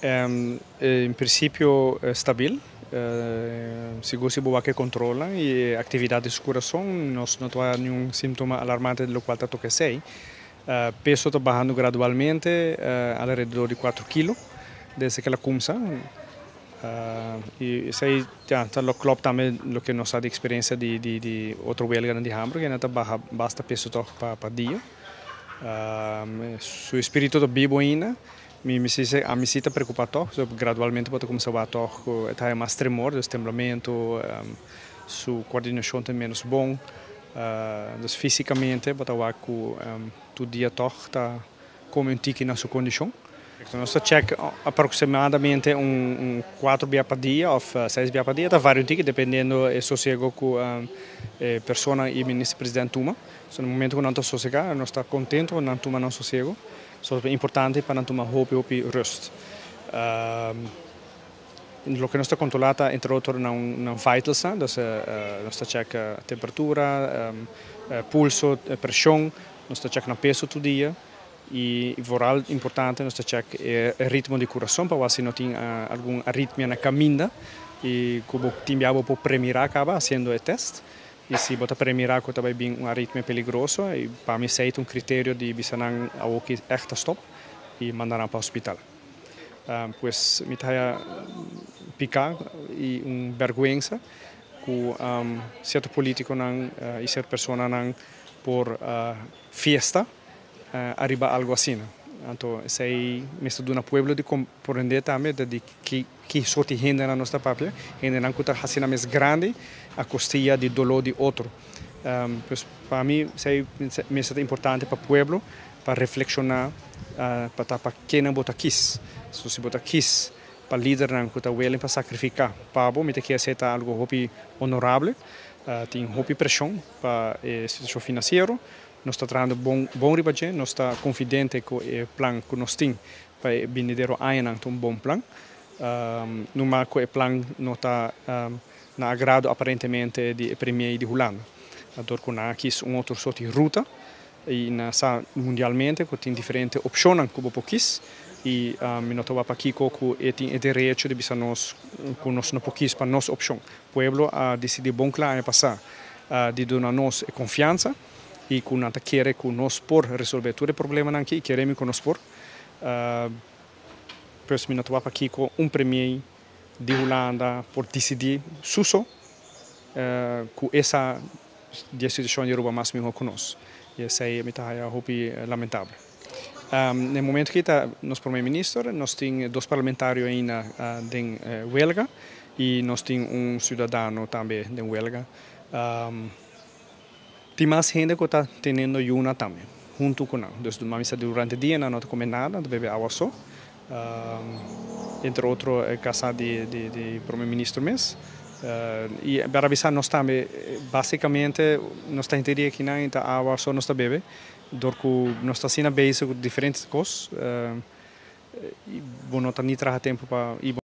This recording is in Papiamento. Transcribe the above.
En prinsipio stabil, sigur si bo wak e kontrolnan i e aktividat di su kurason, nos no ta wak niun síntoma alarmante di lokual ta toka esei. Peso ta bahando gradualmente alrededor di kuatro kilo desde ku el a kumsa i esei ya ta lo klòp tambe loke nos sa di eksperensia di otro welganan di hamber ku nan ta baha basta peso tòg pa dia. Su espíritu ta bibu ainda. Mi mester ami si ta preocupa toch, so gradualmente bo ta cuminsa wak toch cu e ta haya mas tremor, dus temblamento, su coordinacion ta menos bon, dus fisicamente bo ta wak cu tur dia toch ta come un tiki na su condicion. Nos ta check aproximadamente un cuatro bia pa dia of seis bia pa dia, ta varia un tiki dependiendo e sosiego cu e persona y minister president tuma. So na momento cu nan ta sosega nos ta contento cu nan tuma nan sosiego. So ta importante pa nan tuma hopi hopi rust. Loke nos ta controla ta entre otro nan vitalsnan, dus nos ta check temperatura, pulso, presion, nos ta check nan peso tur dia y vooral importante nos ta check e ritmo di curason pa wak si no tin algun aritmia na caminda y cu bo tin bia bo por premira caba haciendo e test. I si bo ta premira ku ta bai bin un aritmia peligroso, i pa mi esei ta un kriterio di bisa nan awoki ègt ta stòp i manda nan pa hospital. Pues mi ta haya piká i un bèrgwensa ku sierto polítikonan i sierto personanan por fiesta ariba algo asina. Anto esei mester duna pueblo di komprendé tambe di ki ki sort di hendenan nos ta papia, hendenan ku ta hasi nan mes grandi a kostia di doló di otro. Pues pa mi esei mester ta importante pa pueblo pa reflekshoná pa ta pa kennan bo ta kis. So si bo ta kis pa lidernan ku ta willing pa sakrifiká pa bo, mi ta kere esei ta algo hopi honorable. Tin hopi preshon pa e situashon finansiero. Nos ta trahando bon bon riba dje, nos ta konfidente ku e plan ku nos tin pa e binidero añanan ta un bon plan. Numa ku e plan no ta na agrado aparentemente di e premier di Hulanda, dor ku nan a kis un otro sort di ruta i nan sa mundialmente ku tin diferente opshonnan ku bo por kis i mi no ta wak pakiko ku e tin e derecho di bisa nos ku nos no por kis pa nos opshon. Pueblo a disidí bon kla aña pasá di duna nos e konfiansa i ku nan ta kere ku nos por resolvé tur e problemanan aki i kere mi ku nos por. Pues mi no ta wak pakiko un premier di Hulanda por disidí su so ku e sa di e situashon di Aruba mas mihó ku nos. I esei mi ta haya hopi lamentable. Na e momento aki ta nos prome minister, nos tin dos parlamentario ainda den welga i nos tin un siudadano tambe den welga. Tin mas hende ku ta teniendo yuna tambe huntu ku nan. Dus mami sa durante dia nan no ta kome nada, nan ta bebe awa so. Entre otro e kasa di di prome minister mes. I bera bisa nos tambe basikamente nos ta henter dia akinan i ta awa so nos ta bebe. Dor ku nos ta asina bezig ku diferente kos i bo no ta ni traha tempu pa.